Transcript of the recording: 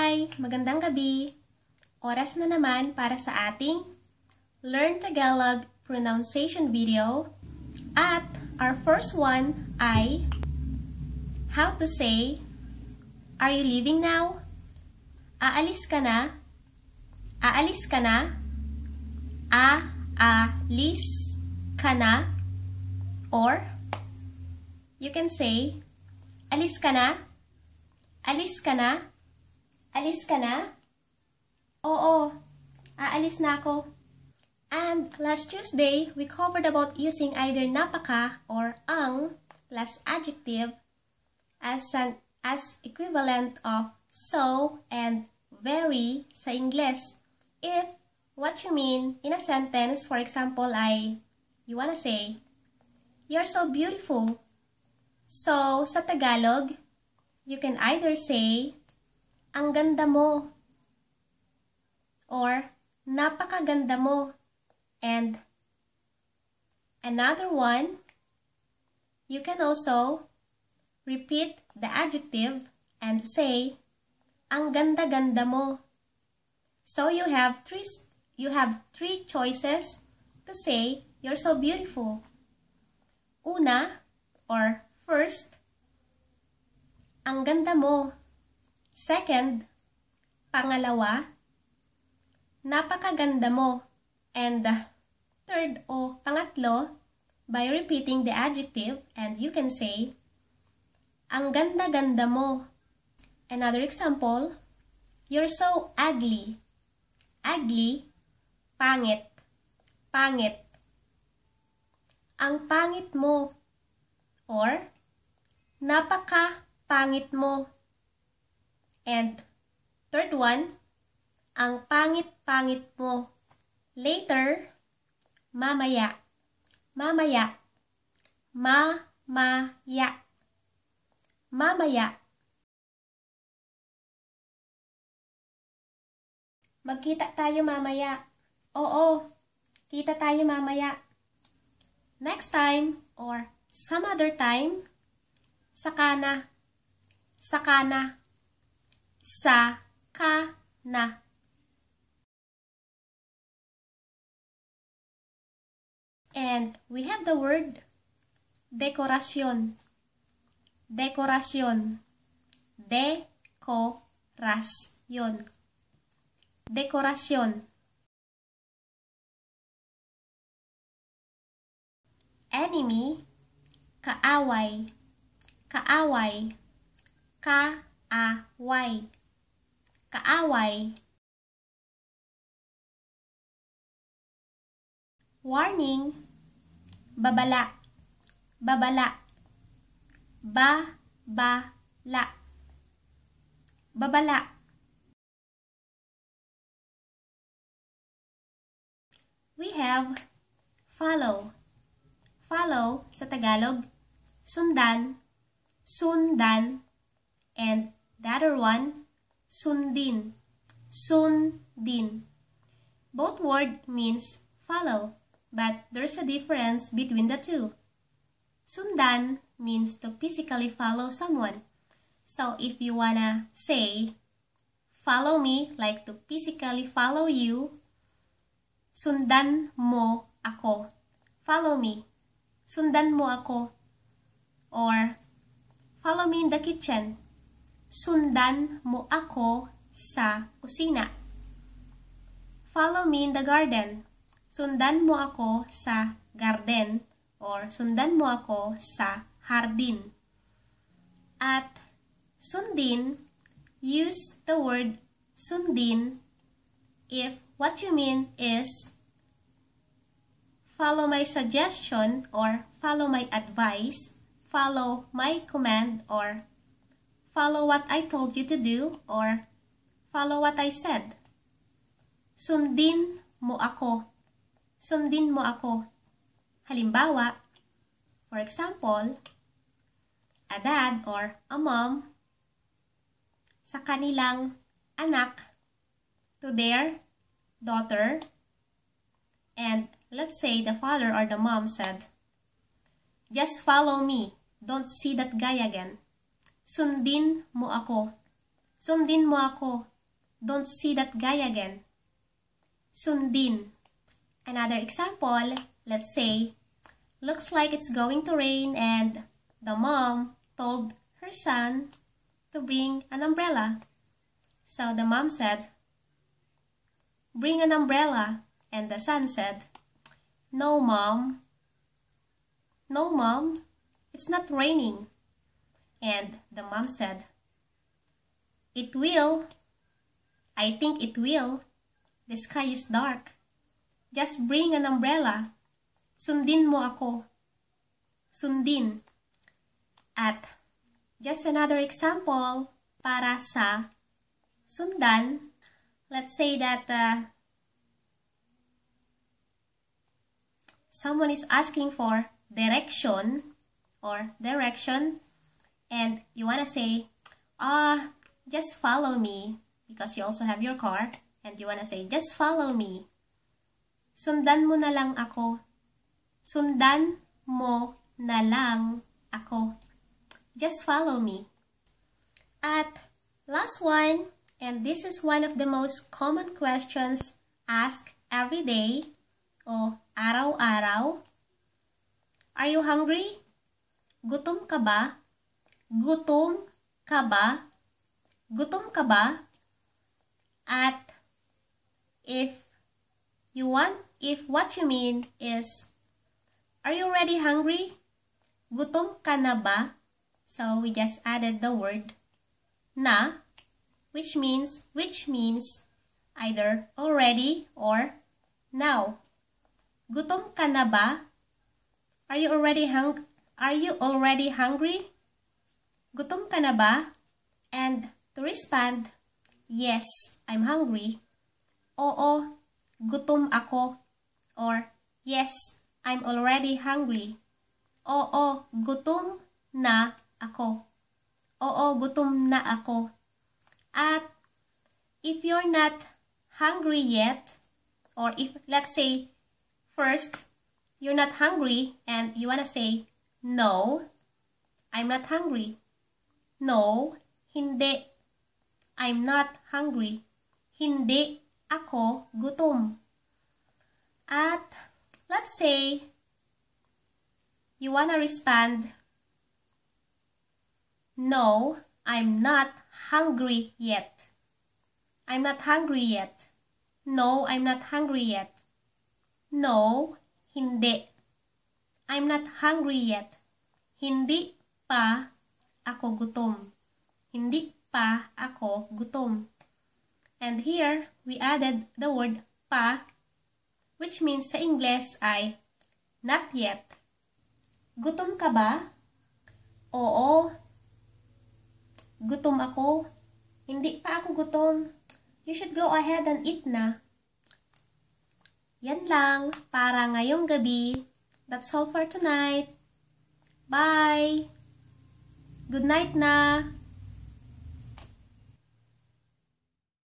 Hi! Magandang gabi! Oras na naman para sa ating Learn Tagalog pronunciation video. At our first one ay how to say, are you leaving now? Aalis ka na? Aalis ka na? Aalis ka na? Or, you can say, alis ka na? Alis ka na? Alis ka na? Oo, aalis na ako. And last Tuesday, we covered about using either napaka or ang plus adjective as equivalent of so and very sa Ingles. If what you mean in a sentence, for example, you wanna say, you're so beautiful. So, sa Tagalog, you can either say, ang ganda mo, or napakaganda mo. And another one, you can also repeat the adjective and say, ang ganda-ganda mo. So you have three choices to say, you're so beautiful. Una, or first, ang ganda mo. Second, pangalawa, napakaganda mo. And third o pangatlo, by repeating the adjective, and you can say, ang ganda-ganda mo. Another example, you're so ugly. Ugly, pangit. Pangit. Ang pangit mo. Or, napaka-pangit mo. And third one, ang pangit-pangit mo. Later, mamaya. Mamaya. Mamaya. Mamaya. Magkita tayo mamaya. Oo, kita tayo mamaya. Next time or some other time, sakana. Sakana. Sakana. And we have the word dekorasyon. Dekorasyon. Dekorasyon. Dekorasyon. Enemy, kaaway. Kaaway. Kaaway. Kaaway. Warning, babala. Babala. Babala. Babala. We have follow. Follow sa Tagalog, sundan, sundan, and the other one, sundin. Sundin. Both word means follow, but there's a difference between the two. Sundan means to physically follow someone. So if you wanna say, follow me, like to physically follow you, sundan mo ako. Follow me. Sundan mo ako. Or, follow me in the kitchen. Sundan mo ako sa kusina. Follow me in the garden. Sundan mo ako sa garden. Or, sundan mo ako sa hardin. At sundin, use the word sundin if what you mean is follow my suggestion or follow my advice, follow my command, or follow what I told you to do, or follow what I said. Sundin mo ako. Sundin mo ako. Halimbawa, for example, a dad or a mom sa kanilang anak to their daughter, and let's say the father or the mom said, just follow me, don't see that guy again. Sundin mo ako. Sundin mo ako. don't see that guy again. Sundin. Another example, let's say, looks like it's going to rain and the mom told her son to bring an umbrella. So the mom said, bring an umbrella. And the son said, no, mom. No, mom. It's not raining. And the mom said, it will. I think it will. The sky is dark. Just bring an umbrella. Sundin mo ako. Sundin. At just another example para sa sundan. Let's say that someone is asking for direction and you want to say, just follow me, because you also have your car and you want to say, just follow me. Sundan mo na lang ako. Sundan mo na lang ako. Just follow me. At last one, and this is one of the most common questions asked every day o araw-araw. Are you hungry? Gutom ka ba? Gutom ka ba? Gutom ka ba? At if what you mean is, are you already hungry? Gutom ka na ba? So we just added the word na, which means either already or now. Gutom ka na ba? Are you already hungry? Gutom ka na ba? And to respond, yes, I'm hungry. Oo, gutom ako. Or yes, I'm already hungry. Oo, gutom na ako. Oo, gutom na ako. At if you're not hungry yet, or if, let's say, first, you're not hungry and you want to say, no, I'm not hungry. No, hindi. I'm not hungry. Hindi ako gutom. At let's say, you want to respond, no, I'm not hungry yet. I'm not hungry yet. No, I'm not hungry yet. No, hindi. I'm not hungry yet. Hindi pa ako gutom. Hindi pa ako gutom. And here, we added the word pa, which means sa English ay not yet. Gutom ka ba? Oo. Gutom ako. Hindi pa ako gutom. You should go ahead and eat na. Yan lang para ngayong gabi. That's all for tonight. Bye! Good night na!